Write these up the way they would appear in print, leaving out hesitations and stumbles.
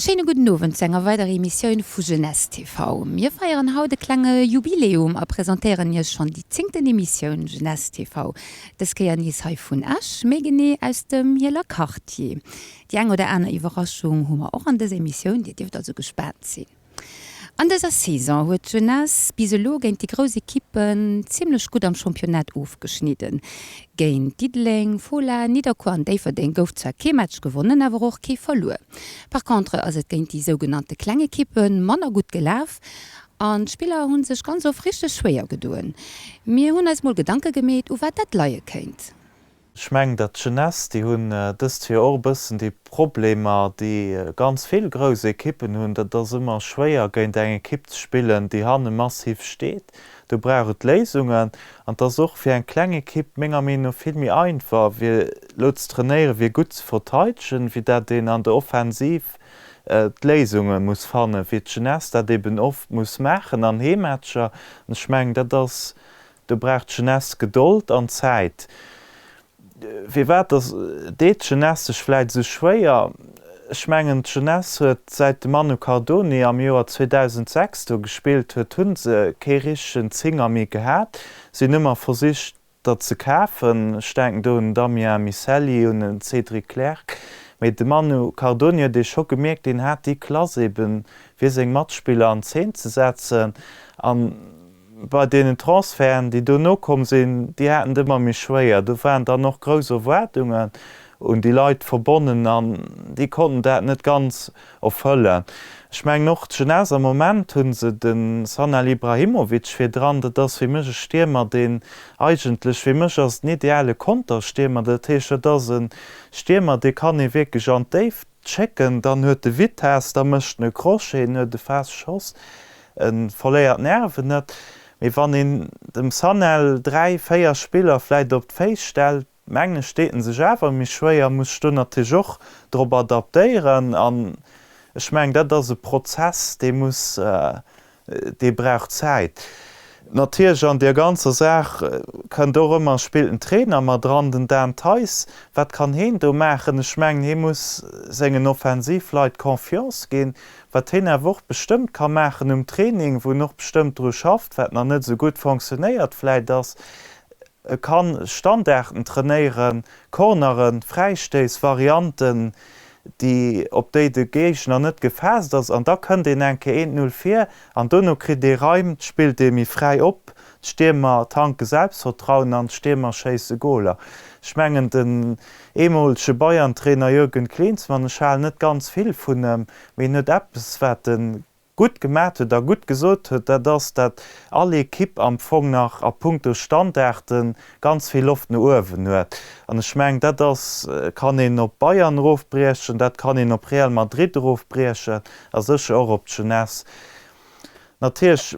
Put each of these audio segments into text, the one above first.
schéine gudden Owend zu enger weiderer Emissioun vu Jeunesse TV. Mir feieren haut e klenge Jubiläum a presentéieren Iech schonn déi zéngten Emissioun Jeunesse TV. Dës Kéier nees hei vun Esch, méi genee aus dem Hieler Quartier. Déi eng oder aner Iwwerraschung hu mer och an dëser Emissioun, Dir dierft also gespaant sinn. An dëser Saison huet d'Jeunesse bis elo géint déi grouss Ekippen zimmlech gutt am Championnat ofgeschnidden. Géint Diddeleng, Fola, Nidderkuer an Déifferdeng gouf zwar kee Match gewonnen, awer och kee verluer. Par contre ass et géint déi sougenannte kleng Ekippe manner gutt gelaf an d'Spiller hu sech ganz oft richteg schwéier gedoen. Mir hunn eis mol Gedanke gemeet, u wat dat leie kéint. Ech mengen, datt d'Jeunesse, déi hunn dëst Joer och e bëssen déi Problemer, déi ganz vill grouss Ekippen hunn. Dat ass ëmmer schwéier, géint eng Ekipp ze spillen, déi hanne massiv steet. Do brauch et Léisungen. An et ass och fir eng kleng Ekipp menger Meenung no vill méi einfach, fir elo ze trainéieren, fir gutt ze verteidegen, wéi dat een an der Offensiv d'Léisunge muss fannen, wéi d'Jeunesse dat eben oft muss maachen an Heemmatcher. An ech mengen, dat ass Do brauch d'Jeunesse Gedold an Zäit. Firwat deet d'Jeunesse sech vläit esou schwéier? Ech mengen, d'Jeunesse huet, säit de Manu Cardoni am Joer 2006 do gespillt huet, hu se kee richtegen Zinger méi gehat. Si hunn ëmmer versicht, der ze kafen. Ech denken do un den Damien Miceli, un den Cédric Clerc. Mee de Manu Cardoni huet ee scho gemierkt, deen hat déi Klass eben, fir seng Matspiller an Zeen ze setzen. An Bei deenen Transferten, déi dono komm sinn, déi haten et ëmmer méi schwéier. Do waren dann och grouss Erwaardungen un déi Leit verbonnen an déi konnten dat net ganz erfëllen. Ech mengen och d'Jeunesse, am Moment hu se de Sanel Ibrahimovic virdran, dat ass fir mech e Stiermer, deen eigentlech, fir mech ass et en ideale Konterstiermer, dat heescht, dat ass e Stiermer, dee kann ee wierklech an d'Déift schécken, dann huet e Vitess, da mécht en e Crochet, en huet e fest Schoss. E verléiert d'Nerven net, mee wann een dem Sanel 3, 4 Spiller vläit op d'Féiss stellt, mengen ech, deet en sech awer méi schwéier, muss sech do natierlech och drop adaptéieren. An ech mengen, dat ass e Prozess, dee muss, dee brauch Zäit. Natierlech an deer ganzer Saach kënnt och ëmmer, spillt den Trainer mat dran, den Dan Theis. Wat kann heen do maachen? Ech mengen, hee muss sengen Offensivleit Confiance ginn. Wat hien awer och bestëmmt ka maachen um Training, wou en och bestëmmt dru schafft, wat nach net esou gutt fonctionnéiert vläit, ass, e ka Standarten trainéieren, Corneren, Fräistéiss, Varianten, déi, op déi de Géigner net gefaasst ass, an da kënnt een eng Kéier 1, 0 vir an dono kritt ee Raim, spillt ee méi fräi op, d'Stiermer tanke Selbstvertrauen an d'Stiermer schéisse Goler. Ech mengen, den Eemolege Bayern-Trainer Jürgen Klinsmann, ech halen net ganz vill vun em, mee en huet eppes wat e gutt gemat huet a gutt gesot huet, dat ass, dat all Ekipp am Fong nach a punkto Standarde ganz vill Loft no uewen huet. An ech mengen, dat ass, kann een op Bayern erofbriechen, dat kann een op Real Madrid erofbriechen a sécher och op d'Jeunesse. Natierlech,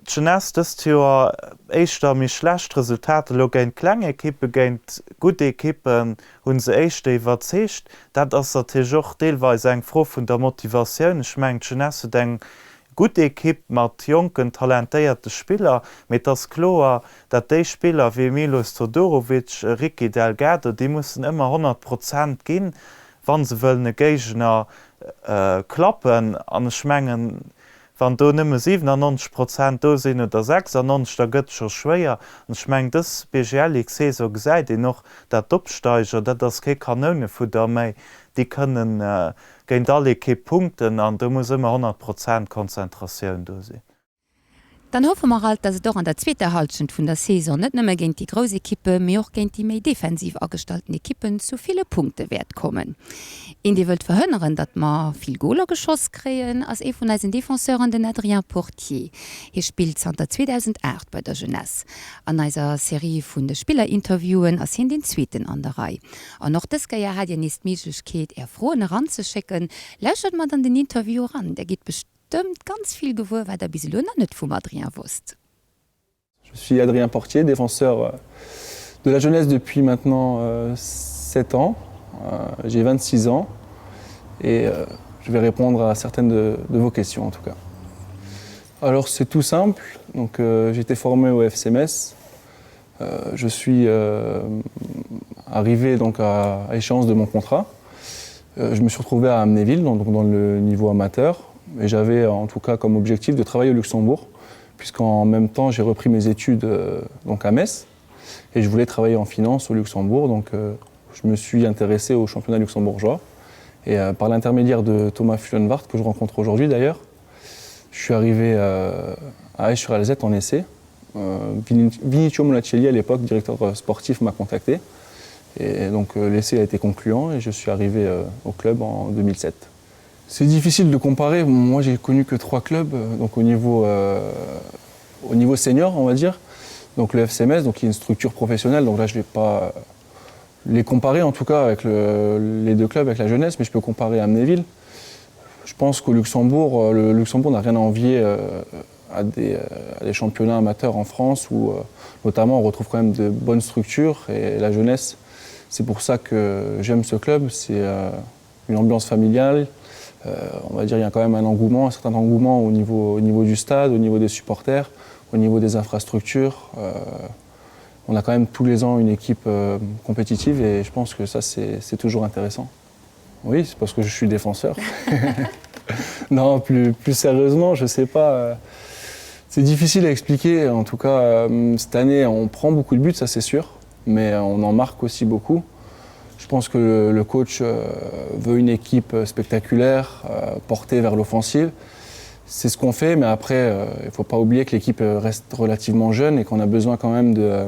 d'Jeunesse dëst Joer éischter méi schlecht Resultater elo géint kleng Ekippen, géint gutt Ekippen hu se éischter iwwerzeegt. Dat ass natierlech och deelweis eng Fro vun der Motivatioun. Ech mengen, d'Jeunesse huet eng gutt Ekipp mat jonken, talentéierte Spiller, mee et ass kloer, dat déi Spiller wéi e Milos Todorovic, e Ricky Delgado, déi mussen ëmmer 100 Prozent ginn, wa se wëllen e Géigner klappen. An ech mengen, Wann do nëmme 97 Prozent do sinn oder 96, da gëtt et scho schwéier. An ech mengen, dës BGL-Ligue-Saison gesäit een och, dat d'Opsteiger, dat ass kee Kanounefudder méi, déi kënnen géint all Ekipp punkten an do muss ëmmer 100 Prozent Konzentratioun do sinn. Dann hoffe mer alt, dass et och an der zweeter Halschent vun der Saison net nëmme géint déi grouss Ekippe, mee och géint déi méi defensiv agestallten Ekippen zu ville Punkte wäert kommen. Een, dee wëllt verhënneren, datt mer vill Goler geschoss kréien, ass ee vun eisen Defenseuren, den Adrien Portier. Hie spillt zanter 2008 bei der Jeunesse. An eiser Serie vun de Spillerinterviewen ass hien deen zweeten an der Rei. An och dës Kéier hat Dir nees d'Méiglechkeet, Är Froen eranzeschécken. Lauschtert mat an den Interview eran, Där gitt bestëmmt ganz vill gewuer, wat Der bis elo nach net vum Adrien wosst. Je suis Adrien Portier, défenseur de la jeunesse depuis maintenant 7 ans. J'ai 26 ans et je vais répondre à certaines de, de vos questions en tout cas. Alors c'est tout simple, donc euh, j'ai été formé au FC Metz. Euh, je suis euh, arrivé donc à, à échéance de mon contrat. Euh, je me suis retrouvé à Amnéville, donc dans le niveau amateur, et j'avais en tout cas comme objectif de travailler au Luxembourg, puisqu'en même temps j'ai repris mes études euh, donc à Metz et je voulais travailler en finance au Luxembourg, donc euh, je me suis intéressé au championnat luxembourgeois. Et euh, par l'intermédiaire de Thomas Fullenwart, que je rencontre aujourd'hui d'ailleurs, je suis arrivé euh, à Esch-sur-Alzette en essai. Euh, Vinicio Monacelli, à l'époque, directeur euh, sportif, m'a contacté. Et donc euh, l'essai a été concluant et je suis arrivé euh, au club en 2007. C'est difficile de comparer. Moi, j'ai connu que trois clubs, euh, donc au niveau, euh, au niveau senior, on va dire. Donc le FCMS, donc, qui est une structure professionnelle. Donc là, je ne vais pas euh, les comparer, en tout cas, avec le, les deux clubs, avec la jeunesse, mais je peux comparer à Amnéville. Je pense qu'au Luxembourg, euh, le Luxembourg n'a rien à envier euh, à des, à des championnats amateurs en France où, euh, notamment, on retrouve quand même de bonnes structures et la jeunesse. C'est pour ça que j'aime ce club. C'est euh, une ambiance familiale. Euh, on va dire il y a quand même un engouement, un certain engouement au niveau, au niveau du stade, au niveau des supporters, au niveau des infrastructures. Euh, on a quand même tous les ans une équipe euh, compétitive et je pense que ça c'est toujours intéressant. Oui, c'est parce que je suis défenseur. non, plus, plus sérieusement, je sais pas. Euh, c'est difficile à expliquer. En tout cas, euh, cette année, on prend beaucoup de buts, ça c'est sûr, mais on en marque aussi beaucoup. Je pense que le, le coach euh, veut une équipe spectaculaire, portée vers l'offensive. C'est ce qu'on fait, mais après, il ne faut pas oublier que l'équipe reste relativement jeune et qu'on a besoin quand même de,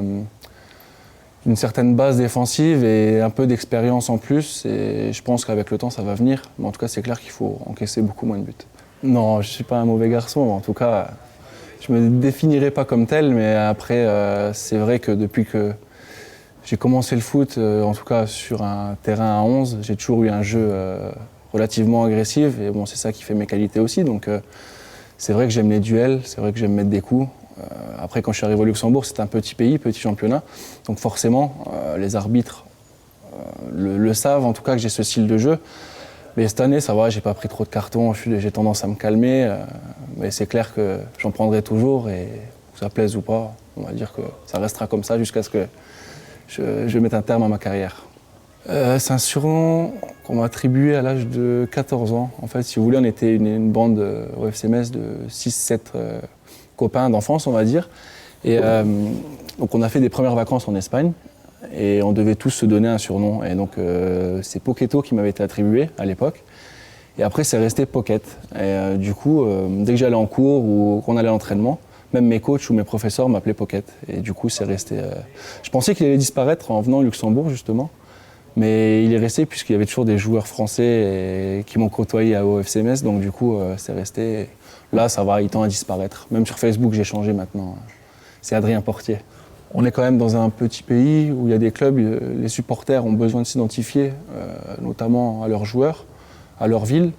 d'une certaine base défensive et un peu d'expérience en plus. Et je pense qu'avec le temps, ça va venir. Mais en tout cas, c'est clair qu'il faut encaisser beaucoup moins de buts. Non, je ne suis pas un mauvais garçon. En tout cas, je ne me définirai pas comme tel. Mais après, euh, c'est vrai que depuis que j'ai commencé le foot, euh, en tout cas sur un terrain à 11, j'ai toujours eu un jeu euh, relativement agressif. Et bon, c'est ça qui fait mes qualités aussi. Donc, euh, c'est vrai que j'aime les duels, c'est vrai que j'aime mettre des coups. Euh, après, quand je suis arrivé au Luxembourg, c'est un petit pays, petit championnat. Donc forcément, euh, les arbitres euh, le, le savent, en tout cas, que j'ai ce style de jeu. Mais cette année, ça va, j'ai pas pris trop de cartons, j'ai tendance à me calmer. Euh, mais c'est clair que j'en prendrai toujours et que ça plaise ou pas, on va dire que ça restera comme ça jusqu'à ce que je, je mette un terme à ma carrière. Euh, c'est un surnom qu'on m'a attribué à l'âge de 14 ans. En fait, si vous voulez, on était une, une bande euh, au FCMS de 6-7 euh, copains d'enfance, on va dire. Et euh, donc on a fait des premières vacances en Espagne et on devait tous se donner un surnom. Et donc euh, c'est Poketo qui m'avait été attribué à l'époque. Et après c'est resté Pocket. Et euh, du coup, euh, dès que j'allais en cours ou qu'on allait à l'entraînement, même mes coachs ou mes professeurs m'appelaient Pocket. Et du coup, c'est resté. Euh... Je pensais qu'il allait disparaître en venant au Luxembourg justement. Mais il est resté puisqu'il y avait toujours des joueurs français et... qui m'ont côtoyé à OFCMS. Donc du coup, euh, c'est resté. Là, ça va, il tend à disparaître. Même sur Facebook, j'ai changé maintenant. C'est Adrien Portier. On est quand même dans un petit pays où il y a des clubs, euh, les supporters ont besoin de s'identifier, euh, notamment à leurs joueurs, à leur ville.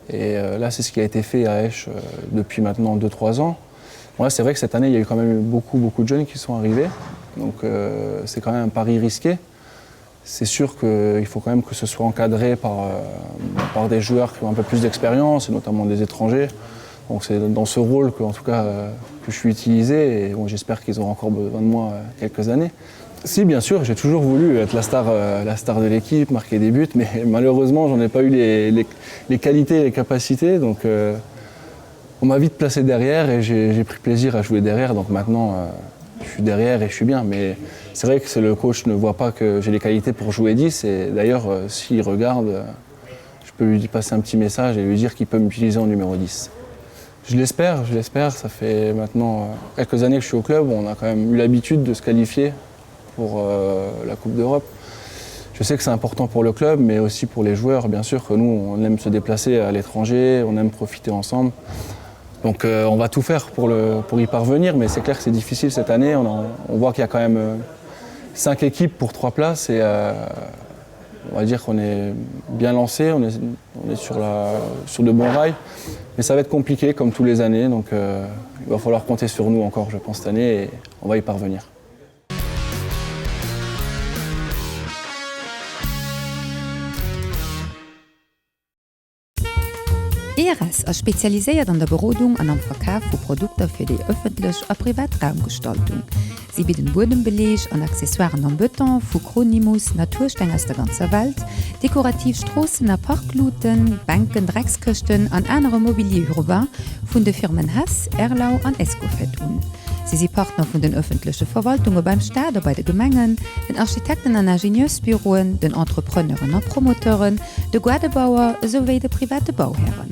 Et euh, là, c'est ce qui a été fait à Esch euh, depuis maintenant 2-3 ans. Bon, là, c'est vrai que cette année, il y a eu quand même beaucoup, beaucoup de jeunes qui sont arrivés. Donc euh, c'est quand même un pari risqué. C'est sûr qu'il faut quand même que ce soit encadré par, euh, par des joueurs qui ont un peu plus d'expérience, et notamment des étrangers. Donc c'est dans ce rôle que, en tout cas, euh, que je suis utilisé et bon, j'espère qu'ils auront encore besoin de moi euh, quelques années. Si, bien sûr, j'ai toujours voulu être la star, euh, la star de l'équipe, marquer des buts, mais malheureusement, j'en ai pas eu les, les, les qualités et les capacités. Donc, euh, on m'a vite placé derrière et j'ai pris plaisir à jouer derrière. Donc maintenant, euh, je suis derrière et je suis bien. Mais c'est vrai que le coach ne voit pas que j'ai les qualités pour jouer 10. Et d'ailleurs, euh, s'il regarde, euh, je peux lui passer un petit message et lui dire qu'il peut m'utiliser en numéro 10. Je l'espère, je l'espère. Ça fait maintenant euh, quelques années que je suis au club. On a quand même eu l'habitude de se qualifier pour euh, la Coupe d'Europe. Je sais que c'est important pour le club, mais aussi pour les joueurs. Bien sûr que nous, on aime se déplacer à l'étranger, on aime profiter ensemble. Donc euh, on va tout faire pour, le, pour y parvenir, mais c'est clair que c'est difficile cette année. On, en, on voit qu'il y a quand même euh, cinq équipes pour trois places et euh, on va dire qu'on est bien lancé, on est, on est sur, la, sur de bons rails. Mais ça va être compliqué comme tous les années, donc euh, il va falloir compter sur nous encore, je pense, cette année et on va y parvenir. ERS ass spezialiséiert an der Berodung an am Verkaf vu Produkter fir déi ëffentlech a privat Raumgestaltung. Si bidden Buedembeleeg an Accessoiren am Beton, vu Kronimus, Natursteng aus der ganzer Welt, dekorativ Stroossen a Parkluuten, Bänken, Dreckskëschten an anere Mobilier urbain vun de Firmen Hess, Erlau an Escofet un. Si si Partner vun den ëffentleche Verwaltunge beim Staat a bei de Gemengen, den Architekten an Ingenieursbüroen, den Entrepreneuren a Promoteuren, de Gaardebauer esouwéi de private Bauhären.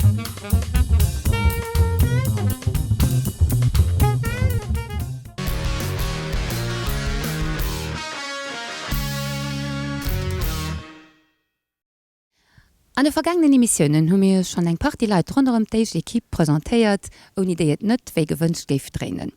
An de vergaangenen Emissiounen hu mir schonn eng Partie Leit ronderëm d'éischt Equipe presentéiert, ouni déi et net wéi gewënscht géif dréinen.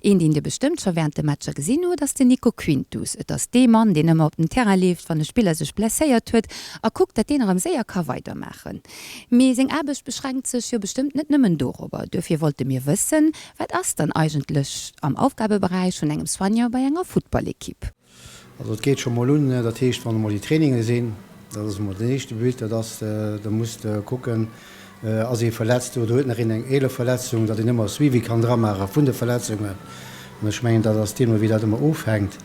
Een, deen Dir bestëmmt scho wärend de Matcher gesinn hutt, ass den Nico Quintus. Et ass dee Mann, deen ëmmer op den Terrain leeft, wann e Spiller sech blesséiert huet a kuckt, datt deen erëm séier ka weidermaachen. Mee seng Aarbecht beschränkt sech jo bestëmmt net nëmmen dorobber. Duerfir wollte mir wëssen, Wat ass dann eigentlech am Aufgabeberäich vun engem Soigneur bei enger Futtballequipe? Also et geet scho mol un, dat heescht wann emol déi Traininge sinn, dat ass emol den éischte But, dat ass, da muss de kucken, ass ee verletzt oder huet nach een eng eeler Verletzung, datt een ëmmer e Suivi kann dra maache vun de Verletzungen. An ech mengen, dat ass deemno wéi dat ëmmer ofhänkt.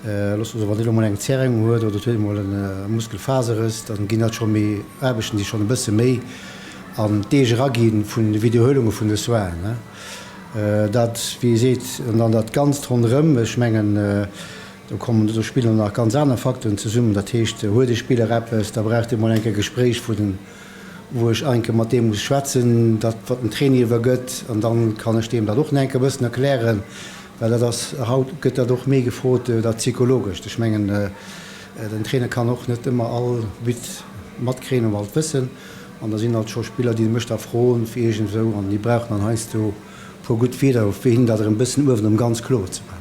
Loosse mer soen, wann een elo mol eng Zerrung huet oder et huet emol e Muskelfaserrëss, da ginn dat scho méi Aarbechten, déi schonn e bësse méi an d'Deeg eragi vun de Widderhuelunge vun de Soinen. Dat, wéi ee seet, an dann dat Ganzt ronderëm, ech mengen, do kommen, do spillen nach ganz aner Facteuren zesummen. Dat heescht, huet e Spiller eppes, da braucht ee mol eng Kéier Gespréich, wou den, wou ech eng Kéier mat deem muss schwätzen, dat wat den Trainer iwwergëtt, an dann kann ech deem dat och nach eng Kéier e bëssen erklären, well dat ass, haut gëtt dat och méi gefrot, dat Psychologescht. Ech mengen, den Trainer kann och net ëmmer all But matkréien oder alt wëssen. An da sinn alt scho Spiller, déi mech da froen fir iergendwou, an déi brauchen dann heiansdo e puer gutt Wieder, fir hinnen dat erëm e bëssen uewen erëm ganz kloer ze maachen.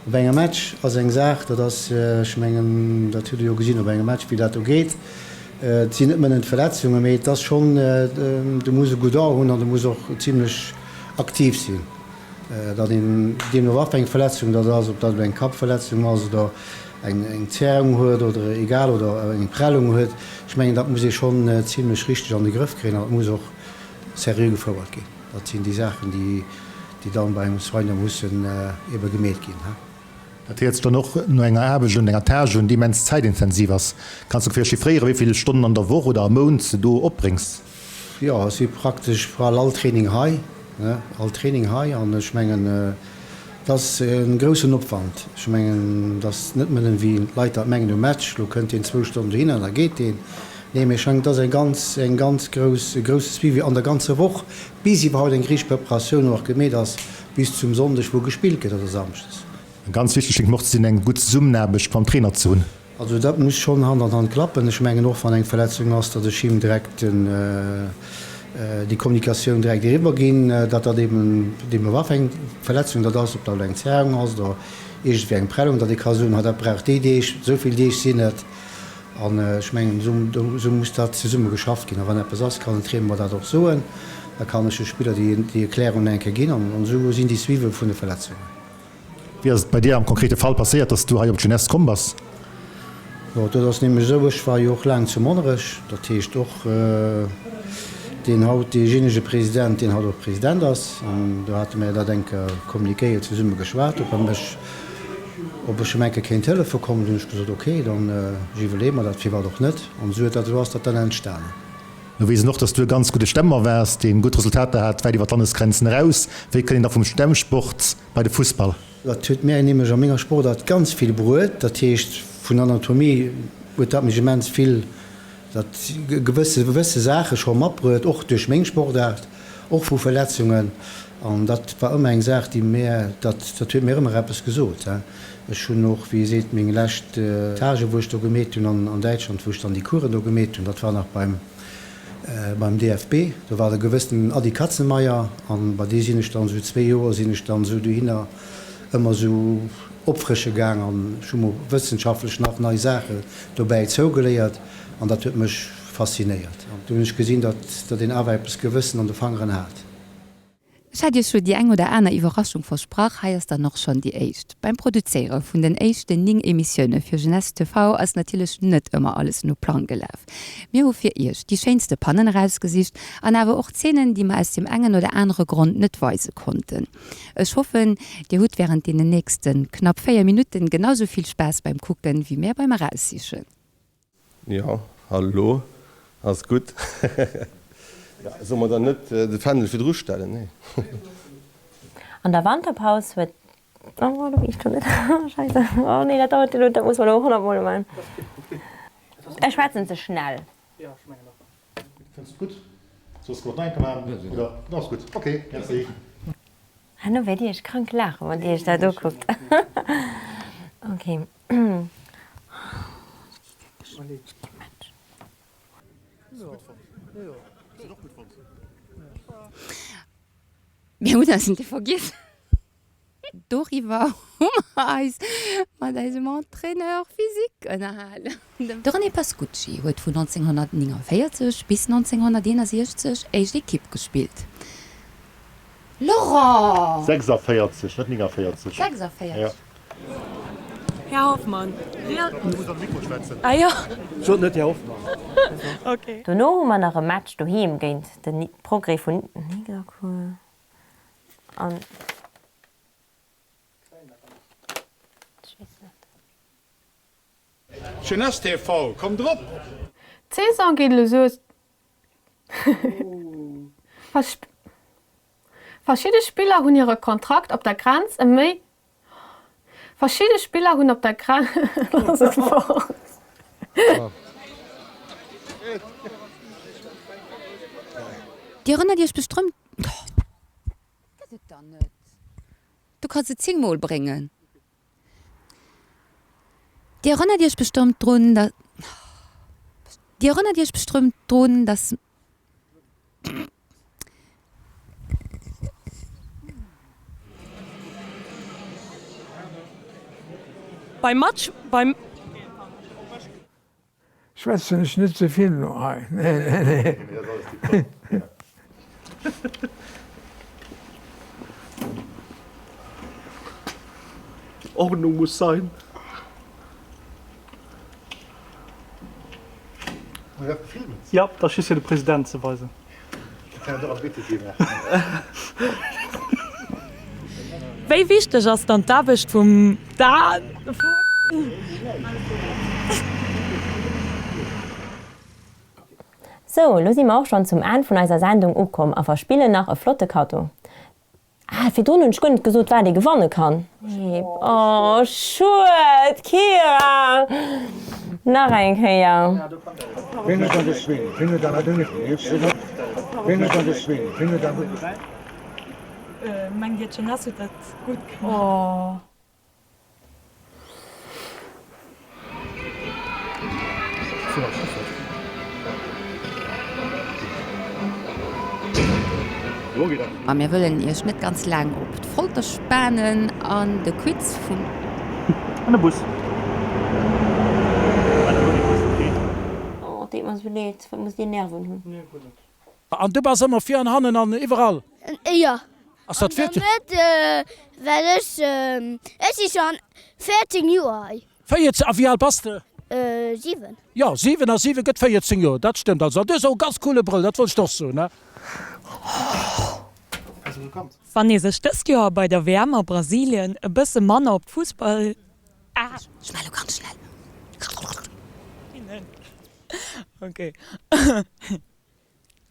Op engem Match ass eng Saach, dat ass, ech mengen, dat hutt Der jo gesinn op engem Match, wéi dat do geet. Et sinn net nëmmen d'Verletzungen, mee et ass schonn, du muss e gutt A hunn an du muss och zimlech aktiv sinn. Datt een, deemno wat fir eng Verletzung dat ass, ob dat elo eng Kappverletzung ass oder eng Zerrung huet oder egal, oder eng Prellung huet, ech mengen, dat muss ee schonn zimlech richteg an de Grëff kréien an dat muss och seriö gefouert ginn. Dat sinn déi Saachen, déi dann bei engem Soigneur mussen ebe gemeet ginn. Dat héiert sech dann och no enger Aarbecht un, enger Tâche un, déi immens zäitintensiv ass. Kanns du ongeféier chiffréieren, wéi vill Stonnen an der Woch oder am Mount s de do opbréngs? Jo, ech si praktesch bal all Training hei, all Training hei an ech mengen, et ass e groussen Opwand. Ech mengen, et ass net nëmmen, wéi d'Leit dat mengen um Match, lo kënnt deen zwou Stonnen dohinner an da geet deen. Nee, mee ech mengen, et ass eng ganz, eng ganz grouss, e grousse Suivi an der ganzer Woch, bis iwwerhaupt eng richteg Preparatioun och gemeet ass, bis zum Sonndeg, wou gespillt gëtt, oder samschdes. Ganz wichteg schéngt mer och ze sinn, eng gutt Zesummenaarbecht mam Trainer ze hunn. Also dat muss schonn Hand an Hand klappen. Ech mengen och, wann eng Verletzung ass, datt ech him direkt déi Kommunikatioun direkt eriwwer ginn, datt dat eben deemno wat fir eng Verletzung dat ass, ob dat elo eng Zerrung ass oder iergendwéi eng Prellung, datt ee ka soen, hei dat brauch déi Deeg, esou vill Deeg sinn et. An ech mengen, esou muss dat zesumme geschafft ginn. A wann eppes ass, kann den Trainer mer dat och soen, da kann ech de Spiller déi Erklärung nach eng Kéier ginn. An esou sinn déi Suive vun de Verletzungen. Wéi ass et bei dir am konkrete Fall passéiert, dass du hei op d'Jeunesse komm bass? Jo, dat ass nämlech esou, ech war jo och laang zu Monnerech, dat heescht och deen haut deejenege President, deen haut och President ass, an do hate mir dat eng Kéier kommunikéiert, zesumme geschwat, ob e mech, ob ech em eng Kéier kéint hëllefe kommen. Dunn hunn ech gesot, ok, dann ech iwwerleeë mer dat, firwat och net. An esou huet dat, esou ass dat dann entstanen. Mir wéisen och, dass du e ganz gudde Stemmer waars, deen gutt Resultater hat, wäit iwwer d'Landesgrenzen eraus. Wéi kënnt een da vum Stemmsport bei de Fussball? Dat huet mär nämlech a menger Sportart ganz vill bruet. Dat heescht, vun Anatomie huet dat mech immens vill, dat gewësse gewësse Saache scho matbruet, och duerch meng Sportart, och vu Verletzungen. An dat war ëmmer eng Saach, déi mär, dat dat huet mir ëmmer eppes gesot. Ech hunn och, wéi seet, meng lescht Stage wou ech do gemeet hunn an an Däitschland, wou ech dann déi Coursen do gemeet hunn, dat war nach beim beim DFB, do war de gewëssenen Adi Katzenmaier an bei dee sinn ech dann esou zwee Joer sinn ech dann esou dohinner ëmmer esou opfrësche gaang an ech hu mol wëssenschaftlech nach nei Saachen dobäi zougeléiert an dat huet mech faszinéiert. An do hunn ech gesinn, datt datt een awer eppes gewëssen an de Fangeren hat. Ech hat iech jo déi eng oder aner Iwwerraschung versprach, hei ass dann och schonn déi éischt. Beim Produzéiere vun den éischten 9 Emissioune fir Jeunesse TV ass natierlech net ëmmer alles no Plang gelaf. Mir hu fir iech déi schéinste Pannen erausgesicht an awer och Zeenen, déi mer aus deem engen oder anere Grond net weise konnten. Ech hoffen, dir hutt wärend deenen nächste knapp 4 Minutten genau sou vill Spaass beim Kucken, wéi mär beim Eraussichen. Jo, hallo, ass gutt. Solle mer dann net de Fändel virdru stellen? Nee. An der Wanterpaus huet, oh do weess ech schon net, scheisse, oh nee dat dauert elo, dat muss mer elo 100 mol man, ech schwätzen ze schnell. Fënns de gutt? Soss gouf et nach eng Kéier maachen, oder? Ass gutt, ok, merci. Herno wäert dir iech krank laachen wann dir iech dat ukuckt. Ok. Mir hunn eis net vergiess. Doriwwer hu mer eis mat eisem Entraîneur physique ënnerhalen. De René Pascucci huet vun 1949 bis 1961 éischt Ekipp gespillt. Laurent! 46, net 49. 46. Här Hoffmann, Real. Du muss am Mikro schwätzen. Ah jo. Sot net Här Hoffmann. Ok. Dono hu mer nach e Match doheem géint de Progrès vun Nidderkuer an. Ech weess net. Jeunesse TV, kommt erop! D'Saison geet elo sou. Verschidde Spiller hunn hire Kontrakt op der Grenz ëm méi Verschidde Spiller hunn op der Grenz. Dir erënnert iech bestrëmmt. Gëtt et dann net. Du kanns et 10 mol bréngen. Dir erënnert iech bestëmmt drun, dat. Dir erënnert iech bestrëmmt drun, dass. Beim Match beim. Schwätzen ech net ze vill elo hei? Nee, nee, nee. Ordnung muss sein. Jo, dat ass just fir de President ze weisen. Wéi wichteg ass dann d'Aarbecht vum Dan? Sou, elo si mer och schonn zum Enn vun eiser Sendung ukomm a verspillen nach e flotte Kaddo. Ah, virdrun hunn ech guer net gesot, wat ee gewanne kann. Oh, schued, Kira! Nach eng Kéier. Mengt Dir, d'Jeunesse huet dat gutt gemaach? Ma mir wëllen iech net ganz laang op d'Folter spanen an de Quiz vum. An e Bus. Oh, deet mer sou leed, wat muss dir Nerven hunn. Nee, guer net. An du bass ëmmer vir an hannen an iwwerall? Jo. Ass dat An der Mëtt, well ech, ech si schon 14 Joer hei. 14, a wéi al bass de? 7. Jo, 7 a 7 gëtt 14 Joer, dat stëmmt also. An du hues och e ganz coole Brëll, dat wollt ech der och soen, ne? Wann ee sech dëst Joer bei der WM a Brasilien e bësse manner op d'Fussball. Ech melle ganz schnell. Ok.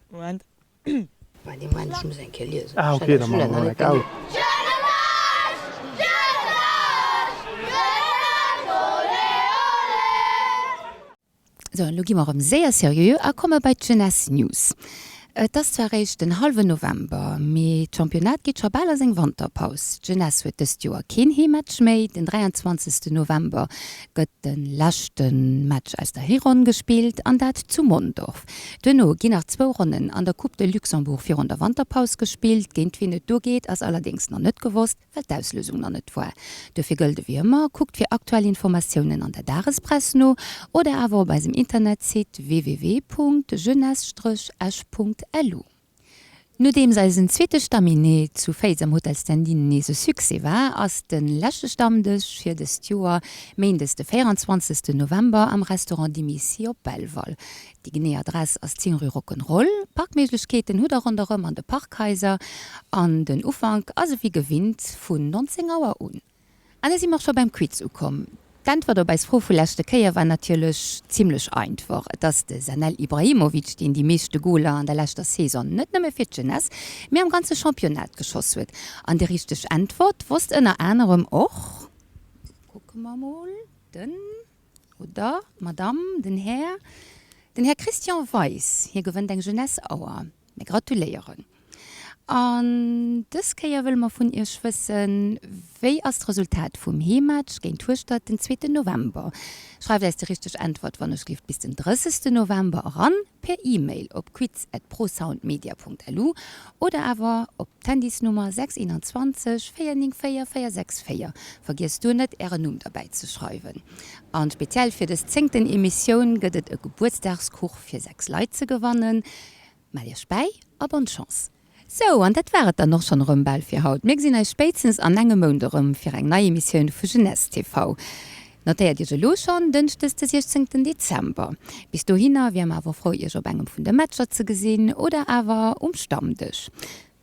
Moment. Waart ee Moment, ech muss eng Kéier liesen. Ah ok, da maache mer eng aus. Sou, an elo gi mer erëm séier seriö a komme bei d'Jeunesse News. Et ass zwar eréischt den hallwen November, mee d'Championnat geet scho bal a seng Wanterpaus. D'Jeunesse huet dëst Joer keen Heemmatch méi. Den 23 November gëtt de leschte Match aus der Hironn gespillt, an dat zu Mondorf. Duerno ginn nach zwou Ronnen an der Coupe de Luxembourg virun der Wanterpaus gespillt. Géint wien et do geet, ass allerdéngs nach net gewosst, well d'Auslosung nach net war. Duerfir gëllt ewéi ëmmer, kuckt fir aktuell Informatiounen an der Dagespress no oder awer op eisem Internetsite www.jeunesse-esch.lu. Nodeems eisen zweete Stamminee zu Féiz am Hotel Stendin nees e Succès war, ass de leschte Stammdësch fir dëst Joer Méindes de 24 November am Restaurant Dimici op Belval. Déi genee Adress ass 10 rue Rock'n'Roll. Parkméiglechkeeten hutt der ronderëm an de Parkhaiser an den Ufank ass ewéi gewinnt vun 19 Auer un. An da si mer och scho beim Quiz ukomm. D'Äntwert op eis Fro vu leschte Kéier war natierlech zimmlech einfach, Et ass de Sanel Ibrahimovic, deen déi meeschte Goler an der leschter Saison net nëmme fir d'Jeunesse, mee am ganze Championnat geschoss huet. An déi richteg Äntwert wosst ënner anerem och, kucke mer mol, den oder d'Madamm, den Här, den Här Christian Weis. Hie gewënnt eng Jeunesse-Auer. Mir gratuléieren. An dës Kéier wëlle mer vun Iech wëssen, Wéi ass d'Resultat vum Heemmatch géint Hueschtert den zweeten November? Schreift äis déi richteg Äntwert wann ech gelift bis den 30. November eran per E-Mail op quiz at prosoundmedia.lu oder awer op d'Handysnummer 621 494 464. Vergiesst do net Ären Numm derbäi ze schreiwen. An speziell fir dës zéngten Emissioun gëtt et e Gebuertsdagskuch fir 6 Leit ze gewannen. Mell iech bäi a bonne Chance! Sou, an dat war et dann och schonn erëm bal fir haut. Mir gesinn eis spéitstens an engem Mount erëm fir eng nei Emissioun vu Jeunesse TV. Notéiert iech elo schonn, Dënschdes de 16 Dezember. Bis dohinner wier mer awer frou iech op engem vun de Matcher ze gesinn oder awer um Stammdësch.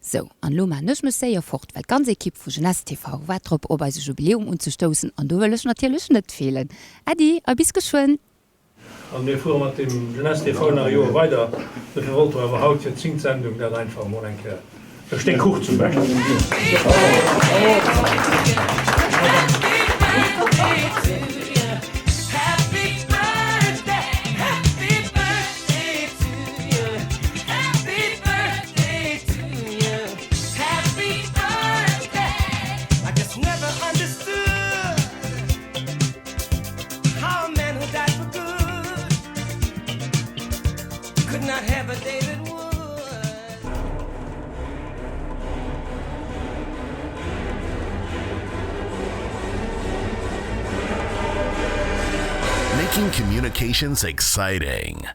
Sou, an elo maachen ech mech séier fort, well d'ganz Ekipp vu Jeunesse TV waart drop op eise Jubiläum unzestoussen an do wëll ech natierlech net feelen. Äddi a bis geschwënn! An mir fuere mat dem Jeunesse TV nach e Joer weider. Dofir wollte mer awer haut fir d'zéngt Sendung dat einfach emol eng Kéier e Stéck Kuch zum Beschten ginn. Making communications exciting.